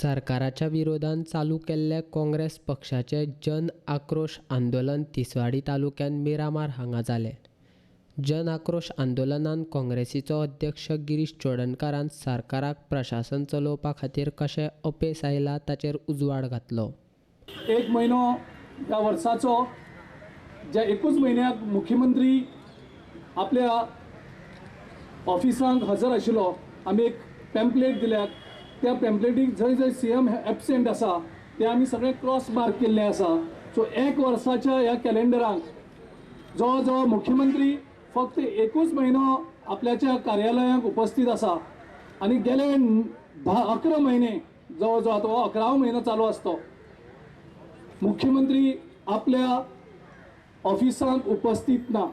सरकाराच्या विरोधान चालू केल्ले काँग्रेस पक्षाचे जन आक्रोश आंदोलन तिसवाडी तालुक्यान मिरामार हांगा जालें. जन आक्रोश आंदोलनान काँग्रेसीचो अध्यक्ष गिरीश चोडणकारान सरकाराक प्रशासन चलोवपा खातीर कशें अपेस आयलां ताचेर उजवाड घातलो. एक म्हयनो ह्या वर्साचो ज्या एकूच म्हयन्याक मुख्यमंत्री आपल्या ऑफिसांक हजर आशिल्लो, आमी एक पॅम्पलेट दिल्यात. त्या पॅम्पलेटीक जंय जंय सी एम एबसेंट आसा ते आमी सगळे क्रॉस मार्क केल्ले आसा. सो एक वर्साच्या ह्या कॅलेंडराक जवळ जवळ मुख्यमंत्री फक्त एकूच म्हयनो आपल्याच्या कार्यालयांक उपस्थित आसा आनी गेले 10-11 म्हयने जवळ जवळ आतां हो 11वो म्हयनो चालू आसतो मुख्यमंत्री आपल्या ऑफिसांत उपस्थित ना.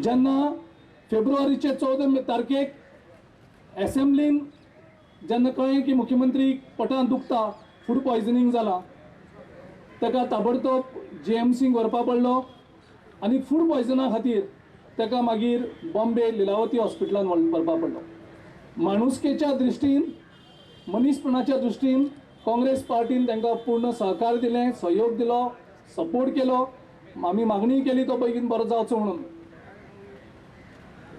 जेन्ना फेब्रुवारीचे 14 तारखेक एसेंब्लीन जेन्ना कळ्ळें की मुख्यमंत्री पोटान दुखता, फूड पॉयजनींग जाला, ताका ताबडतोब जीएमसीक व्हरपा पडलो आनी फूड पॉयजना खातीर ताका मागीर बॉम्बे लिलावती हॉस्पिटलान व्हरपा पडलो. माणुसकेच्या दृश्टीन, मनीसपणाच्या दृश्टीन काँग्रेस पार्टीन तांकां पूर्ण सहकार दिलें, सहयोग दिलो, सपोर्ट केलो. आमी मागणी केली तो बेगीन बरो जावचो म्हणून.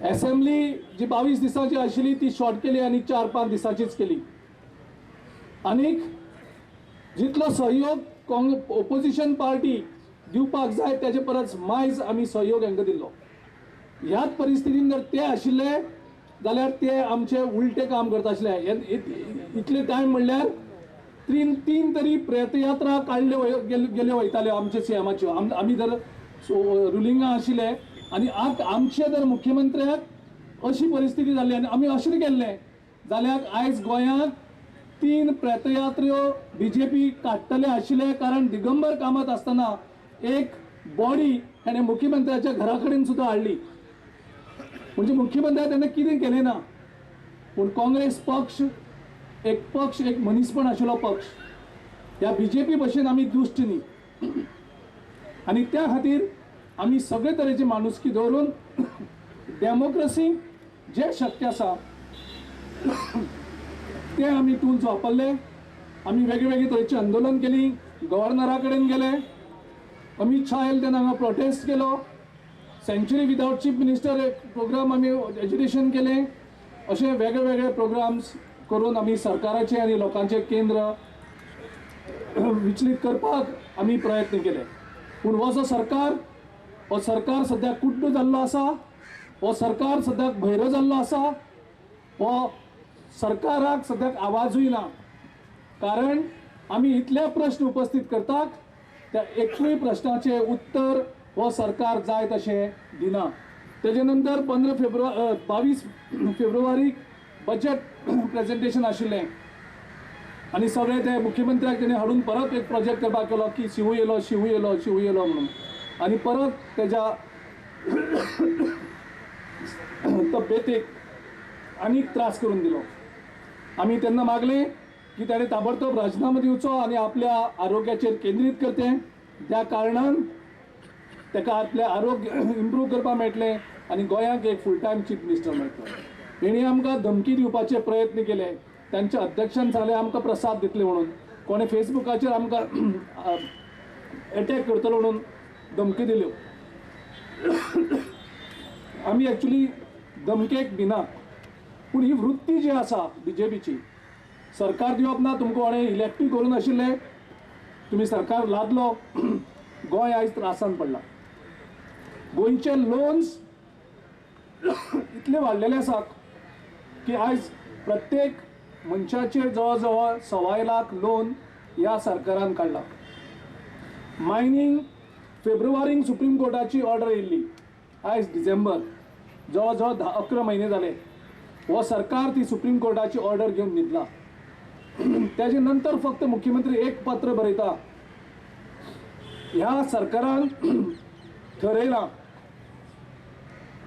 एसेंब्ली जी 22 दिसांची आशिल्ली ती शॉर्ट केली आनी 4-5 दिसांचीच केली. आनीक जितलो सहयोग ओपोजिशन पार्टी दिवपाक जाय त्याचे परस मायज आमी सहयोग हांकां दिल्लो. ह्याच परिस्थितीन जर ते आशिल्ले जाल्यार ते आमचे उलटे काम करता आशिल्ले. इतले टायम म्हणल्यार तीन तरी प्रेतयात्रा काडल्यो गेल्यो वयताल्यो आमचे सी एमाच्यो. आमी जर रुलिंगा आशिल्ले आनी आमचे जर मुख्यमंत्र्याक अशी परिस्थिती जाल्ली आनी आमी अशें केल्लें जाल्यार आयज गोंयांत 3 प्रेतयात्र्यो बी जे पी काडटले आशिल्ले. कारण दिगंबर कामत आसतना एक बॉडी हेणें मुख्यमंत्र्याच्या घरा कडेन सुद्दां हाडली. म्हणजे मुख्यमंत्र्याक तेणें कितें केलें ना. पूण काँग्रेस पक्ष एक पक्ष, एक मनीसपण आशिल्लो पक्ष. ह्या बी जे पी भशेन आमी दुश्ट न्ही आनी त्या खातीर आमी सगळे तरेची माणुसकी दवरून डेमोक्रसी जे शक्य आसा ते आमी टूल्स वापरले. आमी वेगळे वेगळे तरेची आंदोलन केली, गव्हर्नरा कडेन गेले, अमीत शाह आयले तेन्ना हांगा प्रोटेस्ट केलो, सँच्युरी विदावट चीफ मिनिस्टर एक प्रोग्राम आमी एज्युकेशन केलें. अशे वेगळे वेगळे प्रोग्राम्स करून आमी सरकाराचे आनी लोकांचे केंद्र विचलीत करपाक आमी प्रयत्न केले. पूण हो जो सरकार, हो सरकार सद्याक कुड्डो जाल्लो आसा, हो सरकार सद्याक भैरो जाल्लो आसा, हो सरकाराक सद्याक आवाजूय ना. कारण आमी इतले प्रश्न उपस्थित करतात त्या एकूय प्रश्नाचें उत्तर हो सरकार जाय तशें दिना. तेजे नंतर 22 फेब्रुवारीक बजेट प्रेजेंटेशन आशिल्लें आनी सगळे ते मुख्यमंत्र्याक तेणें हाडून परत एक प्रोजेक्ट करपाक केलो की शिवू येयलो, शिवू येयलो, शिवू येयलो म्हणून. आनी परत तेज्या तब्येतेक आनीक त्रास करून दिलो. आमी तेन्ना मागलें की ताणें ताबडतोब राजिनामो दिवचो आनी आपल्या आरोग्याचेर केंद्रीत करचें. त्या कारणान ताका आपलें आरोग्य इम्प्रूव करपाक मेळटलें आनी गोंयांक एक फूल टायम चीफ मिनिस्टर मेळटलो. हेणी आमकां धमकी दिवपाचे प्रयत्न केले. तांच्या अध्यक्षान सांगलें आमकां प्रसाद दितले म्हणून, कोणें फेसबुकाचेर आमकां एटॅक करतलो म्हणून धमकी दिल्यो. आमी एक्चुली धमकेक भिना, पूण ही वृत्ती जी आसा बी जे पीची, सरकार दिवप ना, तुमकां कोणें इलेक्टूय करूं नाशिल्लें, तुमी सरकार लादलो, गोंय आयज त्रासान पडलां. गोंयचे लोन्स इतले वाडलेले आसात की आयज प्रत्येक मनशाचेर जवळ जवळ 1.25 लाख लोन ह्या सरकारान काडला. मायनींग फेब्रुवारीक सुप्रीम कोर्टाची ऑर्डर येयल्ली, आयज डिसेंबर, जवळ जवळ 10-11 म्हयने जाले हो सरकार ती सुप्रीम कोर्टाची ऑर्डर घेवन न्हिदला. त्याचे नंतर फक्त मुख्यमंत्री एक पत्र बरयता, ह्या सरकारान ठरयलां,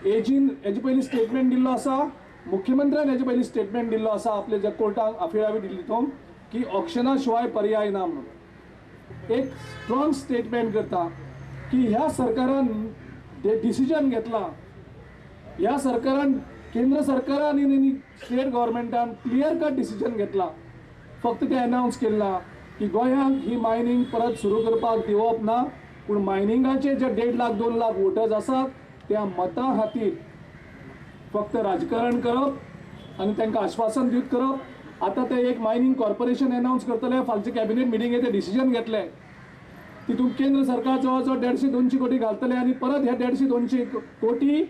एजीन हेजे पयलीं स्टेटमेंट दिल्लो आसा, मुख्यमंत्र्यान हेजे पयलीं स्टेटमेंट दिल्लो आसा आपले ज्या कोर्टाक अफिडावीट दिल्ली तो की ऑक्शना शिवाय पर्याय ना म्हणून. एक स्ट्रॉंग स्टेटमेंट करता की ह्या सरकारान डिसिजन घेतला, ह्या सरकारान केंद्र सरकारान आनी स्टेट गव्हर्मेंटान क्लियर कट डिसिजन घेतला, फक्त ते अनावन्स केला की गोंयांत ही मायनींग परत सुरू करपाक दिवप ना, पूण मायनिंगाचे जे 1.5 लाख 2 लाख वोटर्स आसात त्या मतां खातीर फक्त राजकारण करप आनी तांकां आश्वासन दिवन करप। आतां ते एक मायनींग कॉर्पोरेशन अनावन्स करतले, फालचे कॅबिनेट मिटिंगेत ते डिसिजन घेतले, तितून केंद्र सरकार जवळ जवळ 150-200 कोटी घालतले आनी परत हे 150-200 कोटी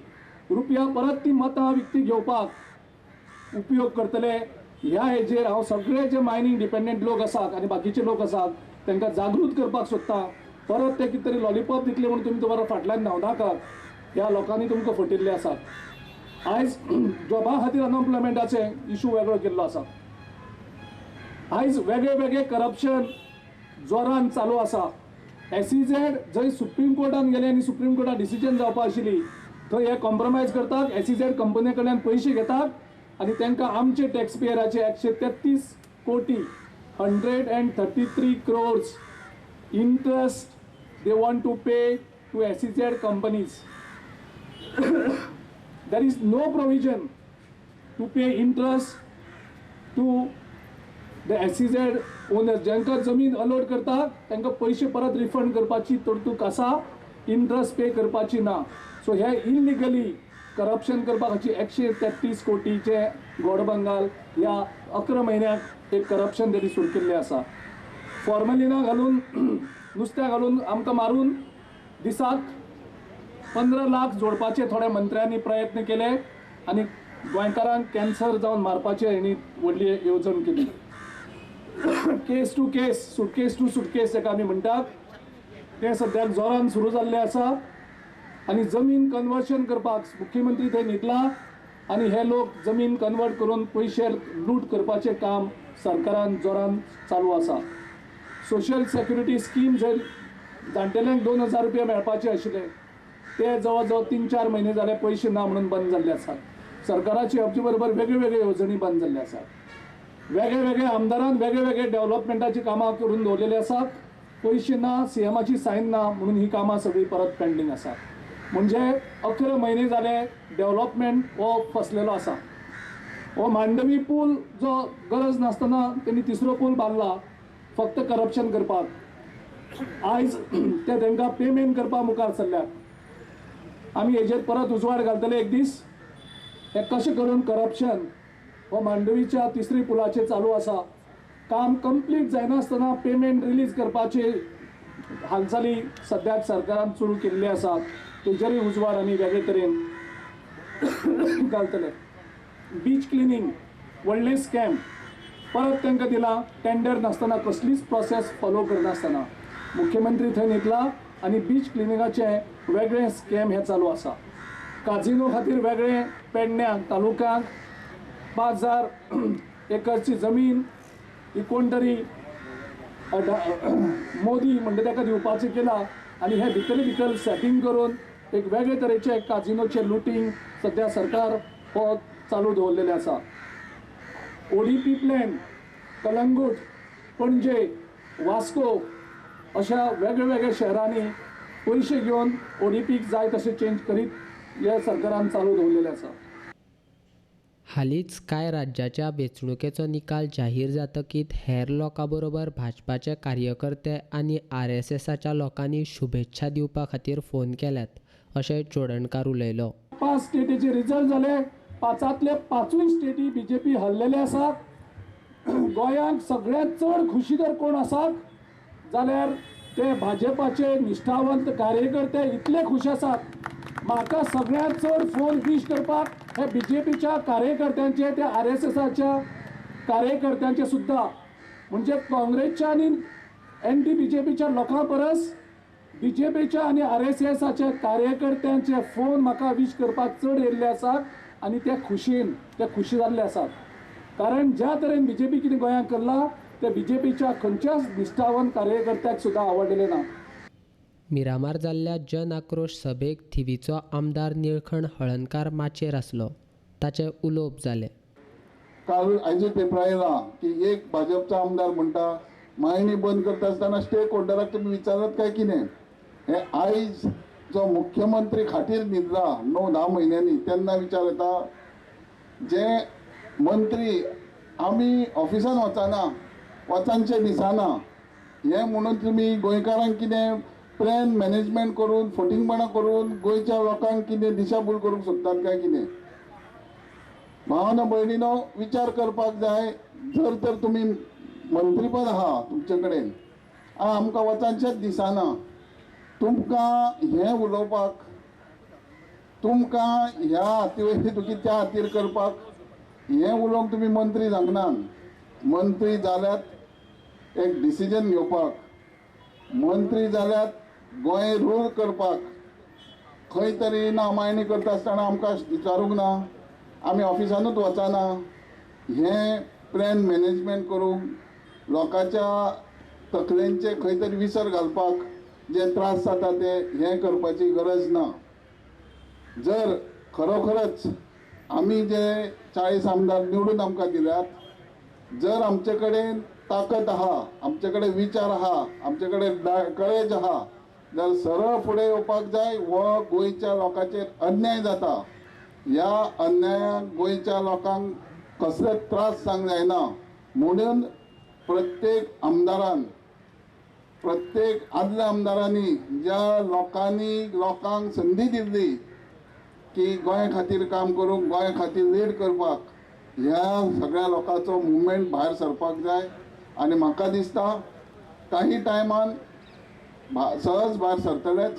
रुपया परत ती मतां विकती घेवपाक उपयोग करतले। ह्या हेजेर हांव सगळे जे मायनींग डिपेंडंट लोक आसात आनी बाकीचे लोक आसात तांकां जागृत करपाक सोदता। परत ते कितें तरी लॉलीपॉप दितले म्हणून तुमी तुम्हाला फाटल्यान धांवनाकात, ह्या लोकांनी तुमकां फटिल्ले आसात। आयज जॉबा खातीर अनएम्प्लॉयमेंटाचे इशू वेगळो केल्लो आसा, आयज वेगळे वेगळे करप्शन जोरान चालू आसा। एसईझेड जंय सुप्रीम कोर्टान गेले आनी सुप्रीम कोर्टान डिसिजन जावपा आशिल्ली थंय हे कॉम्प्रोमायज करतात, एसईझेड कंपनी कडल्यान पयशे घेतात आनी तांकां आमचे टॅक्स पेयराचे 133 कोटी 133 crores interest they want to pay to SEZ companies. There is no provision to pay interest to the SEZ owners. जांकां जमीन अलॉट करता तांकां पयशे परत रिफंड करपाची तरतूद आसा, इंट्रस्ट पे करपाची ना। सो हे इलिगली करप्शन करपा खातीर 133 कोटीचे गोडबंगाल ह्या 11 म्हयन्याक एक करप्शन तेणी सुरू केल्लें आसा। फॉर्मलिना घालून नुस्त्या घालून आमकां मारून दिसाक 15 लाख जोडपाचे थोड्या मंत्र्यांनी प्रयत्न केले आनी गोंयकारांक कॅन्सर जावन मारपाचे हेणी व्हडली येवजण केली। Case to case, suitcase to suitcase ताका आमी म्हणटात, तें सद्याक जोरान सुरू जाल्लें आसा आनी जमीन कन्वर्शन करपाक मुख्यमंत्री थंय न्हिदला आनी हे लोक जमीन कन्वर्ट करून पयशे लूट करपाचें काम सरकारान जोरान चालू आसा। सोशल सेक्युरिटी स्कीम जर जाणटेल्यांक 2000 रुपया मेळपाचे आशिल्ले ते जवळ जवळ 3-4 म्हयने जाले पयशे ना म्हणून बंद जाल्ले आसात। सरकाराची आमचे बरोबर वेगळे वेगळे येवजणी बंद जाल्ले आसात, वेगळे वेगळे आमदारान वेगळे वेगळे डेव्हलपमेंटाची कामां करून दवरलेली आसात, पयशे ना, सीएमाची सायन ना म्हणून ही कामां सगळीं परत पेंडींग आसात। म्हणजे 11 म्हयने जाले डेव्हलपमेंट हो फसलेलो आसा। हो मांडवी पूल जो गरज नासतना तेणी तिसरो पूल बांदला फक्त करप्शन करपाक, आयज ते तांकां पेमेंट करपाक मुखार सरल्यात। आमी हेजेर परत उजवाड घालतले एक दीस, हे कशें करून करप्शन हो मांडवीच्या तिसरी पुलाचेर चालू आसा। काम कंप्लीट जायनासतना पेमेंट रिलीज करपाची हालचाली सद्याक सरकारान सुरू केल्ली आसात, तेजेरूय उजवाड आमी वेगळे तरेन घालतले। बीच क्लिनींग व्हडलें स्कॅम परत तांकां दिला, टेंडर नासतना कसलीच प्रोसेस फॉलो करनासतना मुख्यमंत्री थंय न्हिदला आनी बीच क्लिनिंगाचें वेगळें स्कॅम हें चालू आसा। काजिनो खातीर वेगळें पेडण्यां तालुक्यांक 5000 एकरची जमीन ही कोण तरी मोदी म्हणटा ताका दिवपाचें केलां आनी हे भितर भितर सेटींग करून एक वेगळे तरेचे काजिनोचें लुटींग सद्या सरकार हो चालू दवरलेलें आसा। ओडीपी प्लॅन कलंगूट, पणजे, वास्को अशा वेगळे वेगळ्या शहरांनी पयशे घेवन ओडीपीक जाय तशें चेंज करीत ह्या सरकारान चालू दवरलेलें आसा। हालींच कांय राज्याच्या वेंचणुकेचो निकाल जाहीर जातकीत हेर लोकां बरोबर भाजपाचे कार्यकर्ते आनी आरएसएसाच्या लोकांनी शुभेच्छा दिवपा खातीर फोन केल्यात अशें चोडणकार उलयलो। 5 स्टेटीचे रिजल्ट जाले, 5तले 5 स्टेटी बीजेपी हरलेले आसात। गोंयांत सगळ्यांत चड खुशी जर कोण आसात जाल्यार ते भाजपाचे निश्ठावंत कार्यकर्ते इतले खुश आसात। म्हाका सगळ्यांत चड फोन विश करपाक हे बीजेपीच्या कार्यकर्त्यांचे, ते आरएसएसाच्या कार्यकर्त्यांचे सुद्दां, म्हणजे काँग्रेसच्या आनी एनटी बीजेपीच्या लोकां परस बीजेपीच्या आनी आरएसएसाच्या कार्यकर्त्यांचे फोन म्हाका विश करपाक चड येयल्ले आसात आनी ते खुशीन ते खुशी जाल्ले आसात। कारण ज्या तरेन बीजेपी कितें गोंयांत करला ते बीजेपीच्या खंयच्याच निश्ठावंत कार्यकर्त्याक सुद्दां आवडलें ना। मिरामार जाल्ल्या जन आक्रोश सभेक थिवीचो आमदार निळखण हळणकार माचयेर आसलो, ताचें उलोवप जालें। काल आयजूय पेपरार येयलां की एक भाजपचो आमदार म्हणटा मायणी बंद करता आसतना स्टेक होल्डराक तुमी विचारत काय कितें। हें आयज जो मुख्यमंत्री खाटीर न्हिदला 9-10 म्हयन्यांनी तेन्ना विचार येता जे मंत्री आमी ऑफिसान वचना, वचानचें दिसना, हें म्हणून तुमी गोंयकारांक कितें प्लॅन मॅनेजमेंट करून फटींगपणां करून गोंयच्या लोकांक कितें दिशाभूल करूंक सोदतात काय कितें? भावानो भयणीनो, विचार करपाक जाय. जर तर तुमी मंत्रीपद आहा तुमचे कडेन, आमकां वचानचेंच दिसना, तुमकां हें उलोवपाक, तुमकां ह्या हातीर तुकी त्या हातीर करपाक हें उलोवंक तुमी मंत्री जावंक. मंत्री जाल्यात एक डिसिजन घेवपाक, मंत्री जाल्यात गोंय रूल करपाक. खंय तरी ना मायणी करता आसतना आमकां विचारूंक ना, आमी ऑफिसानूच वचना, हें प्लॅन मॅनेजमेंट करूंक लोकांच्या तकलेंचे खंय तरी विसर घालपाक जे त्रास जाता ते हें करपाची गरज ना. जर खरोखरच आमी जे 40 आमदार निवडून आमकां दिल्यात, जर आमचे कडेन ताकद आहा, आमचे कडेन विचार आहा, आमचे कडेन करेज आहा, जर सरळ फुडें येवपाक जाय. हो गोंयच्या लोकांचेर अन्याय जाता, ह्या अन्यायाक गोंयच्या लोकांक कसलेच त्रास जावंक जायना म्हणून प्रत्येक आमदारान, प्रत्येक आदल्या आमदारांनी ज्या लोकांनी लोकांक संदी दिल्ली की गोंया खातीर काम करूंक, गोंया खातीर लीड करपाक, ह्या सगळ्या लोकांचो मुवमेंट भायर सरपाक जाय. आनी म्हाका दिसता काही टायमान सहज भायर सरतलेच.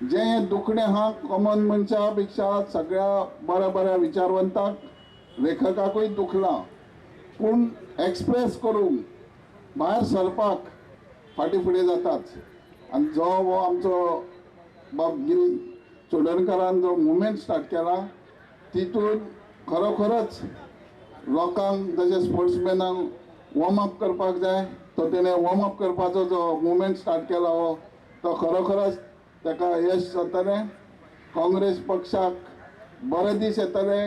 जें दुखणें आहा कॉमन मनशा पेक्षा सगळ्या बऱ्या बऱ्या विचारवंताक, लेखकाकूय दुखलां, पूण एक्सप्रेस करूंक भायर सरपाक फाटीं फुडें जाताच. आनी जो हो आमचो बाब गिरीश चोडणकारान जो मुवमेंट स्टार्ट केला तितून खरोखरच लोकांक जशें स्पोर्ट्समॅनांक वॉर्म अप करपाक जाय, तो तेणें वॉर्म अप करपाचो जो मुवमेंट स्टार्ट केला हो तो खरोखरच ताका यश जातलें, काँग्रेस पक्षाक बरे दीस येतले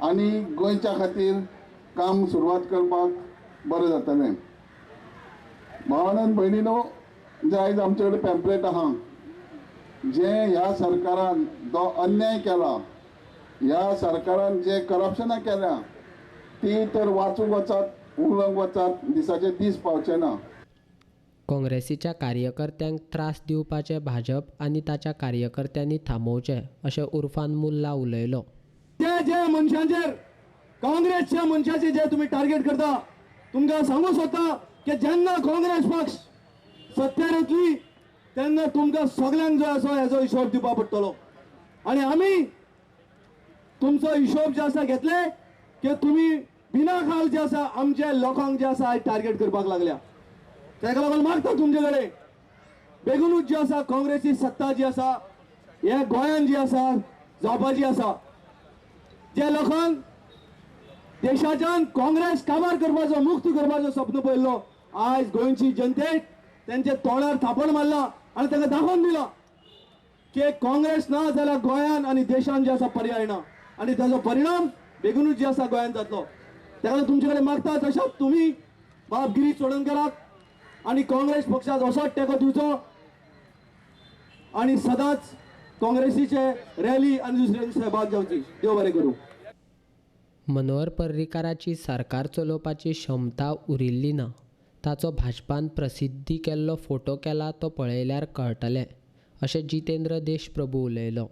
आनी गोंयच्या खातीर काम सुरवात करपाक बरें जातलें. भावान आनी भयणीनो, जे आयज आमचे कडेन पॅम्पलेट आहा, जे ह्या सरकारान जो अन्याय केला, ह्या सरकारान जे करप्शनां केल्या ती तर वाचूंक वचात, उलोवंक वचात, दिसाचे दीस पावचे ना. काँग्रेसीच्या कार्यकर्त्यांक त्रास दिवपाचे भाजप आनी ताच्या कार्यकर्त्यांनी थांबोवचे अशें उर्फान मुल्ला उलयलो. जे जे मनशांचेर काँग्रेसच्या मनशाचे जे तुमी टार्गेट करता, तुमकां सांगू सोदता की जेन्ना काँग्रेस पक्ष सत्तेर येतली तेन्ना तुमकां सगल्यांक जो आसा हेजो हिशोब दिवपा पडटलो. आनी आमी तुमचो हिशोब जे आसा घेतले की तुमी बिना खाल जे आसा आमच्या लोकांक जे आसा आयज टार्गेट करपाक लागल्या. ताका लागून मागता तुमचे कडेन बेगीनूच जी आसा काँग्रेसची सत्ता जी आसा हे गोंयान जी आसा जावपाची आसा. जे लोकांक देशाच्यान काँग्रेस काबार करपाचो, मुक्त करपाचो स्वप्न पळयल्लो, आयज गोंयची जनतेक तेंच्या तोंडार थापड मारला आनी तांकां दाखोवन दिला की काँग्रेस ना जाल्यार गोंयान आनी देशान जे आसा पर्याय ना, आनी ताजो परिणाम बेगीनूच जे आसा गोंयान जातलो. ताका लागून तुमचे कडेन मागता तशेंच तुमी बाब गिरीश चोडणकाराक आनी काँग्रेस पक्षाक असोच तेंको दिवचो आनी सदांच काँग्रेसीचे रॅली आनी दुसऱ्यांनी सहभाग जावची. देव बरें करूं. मनोहर पर्रीकाराची सरकार चलोवपाची क्षमता उरिल्ली ना. ताचो भाजपान प्रसिद्धी केल्लो फोटो केला तो पळयल्यार कळटलें अशें जितेंद्र देशप्रभू उलयलो.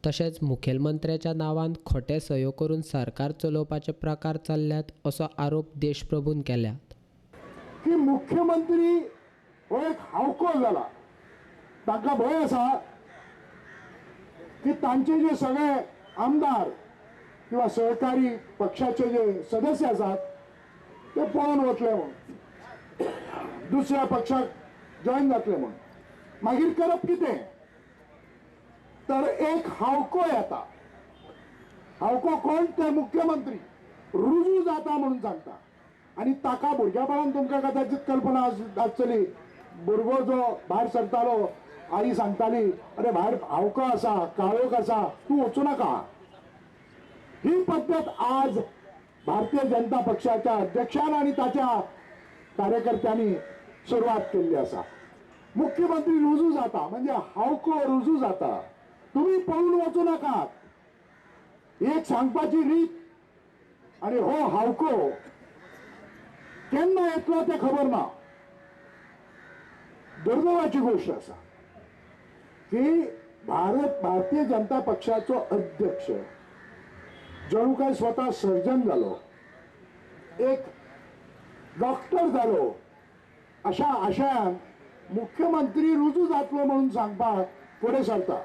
तशेंच मुखेलमंत्र्याच्या नांवान खोटे सयो करून सरकार चलोवपाचे प्रकार चल्ल्यात असो आरोप देशप्रभून केल्यात. की मुख्यमंत्री हो एक हावको जाला, तांकां भंय आसा की तांचे जे सगळे आमदार किंवा सहकारी पक्षाचे जे सदस्य आसात ते पळोवन वतले म्हणून, दुसऱ्या पक्षाक जॉयन जातले म्हणून. मागीर करप कितें तर एक हावको येता. हावको कोण? तर मुख्यमंत्री रुजू जाता म्हणून सांगता. आनी ताका भुरग्यापणान तुमकां कदाचित कल्पना आसतली, भुरगो जो भायर सरतालो आई सांगताली, अरे भायर हावको आसा, काळोख आसा, तूं वचूं नाका. ही पद्दत आज भारतीय जनता पक्षाच्या अध्यक्षान आनी ताच्या कार्यकर्त्यांनी सुरवात केल्ली आसा. मुख्यमंत्री रुजू जाता म्हणजे हावको रुजू जाता, तुमी पळून वचूं नाकात. एक सांगपाची रीत आनी हो हावको केन्ना येतलो तें खबर ना. दुर्दैवाची गोष्ट आसा की भारतीय जनता पक्षाचो अध्यक्ष जणू काय स्वतः सर्जन जालो, एक डॉक्टर जालो अशा आशयान मुख्यमंत्री रुजू जातलो म्हणून सांगपाक फुडें सरता.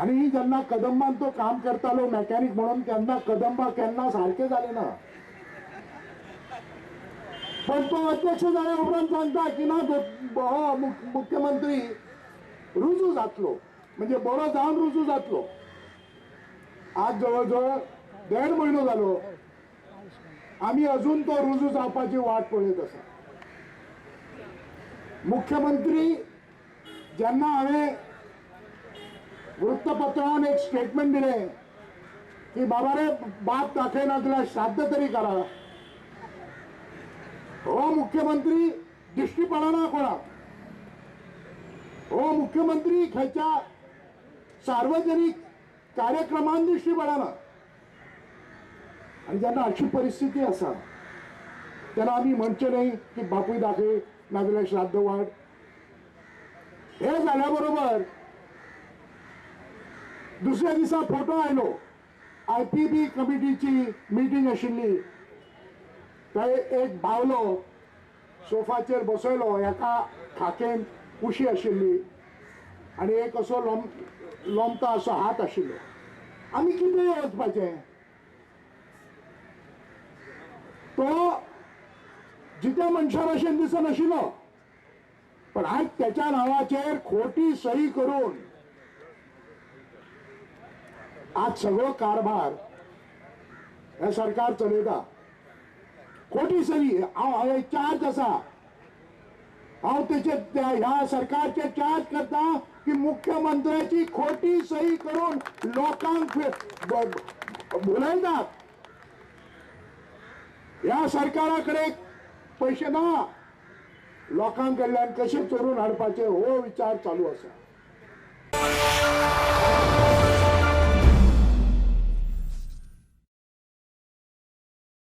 आनी जेन्ना कदंबान तो काम करतालो मेकॅनिक म्हणून तेन्ना कदंबा केन्ना सारकें जालें ना, पण तो अध्यक्ष जाल्या उपरांत सांगता की ना हो मुख्यमंत्री रुजू जातलो, म्हणजे बरो जावन रुजू जातलो. आज जवळ जवळ 1.5 म्हयनो जालो, आमी अजून तो रुजू जावपाची वाट पळयत आसा. मुख्यमंत्री जेन्ना हांवें वृत्तपत्रान एक स्टेटमेंट दिलें की बाबा रे बाप दाखयना जाल्यार श्राद्ध तरी करा, हो मुख्यमंत्री दिश्टी पडना कोणाक, हो मुख्यमंत्री खंयच्या सार्वजनिक कार्यक्रमान दिश्टी पडना. आनी जेन्ना अशी परिस्थिती आसा तेन्ना आमी म्हणचें न्हय की बापूय दाखय नाजाल्यार श्राद्ध वाड. हे जाल्या बरोबर दुसऱ्या दिसा फोटो आयलो, IPB कमिटीची मिटींग आशिल्ली, थंय एक बावलो सोफाचेर बसयलो, एका खाकेन उशी आशिल्ली आनी एक असो लोमता असो हात आशिल्लो. आमी कितें वचपाचें? तो जित्या मनशा भशेन दिसनाशिल्लो, पण आज त्याच्या नावाचेर खोटी सही करून आज सगळो कारभार हे सरकार चलयता. खोटी सही, हांव चार्ज आसा, हांव तेचे ह्या सरकारचे चार्ज करता की मुख्यमंत्र्याची खोटी सही करून लोकांक भुलयतात. ह्या सरकारा कडेन पयशे ना, लोकां कडल्यान कशें चोरून हाडपाचे हो विचार चालू आसा.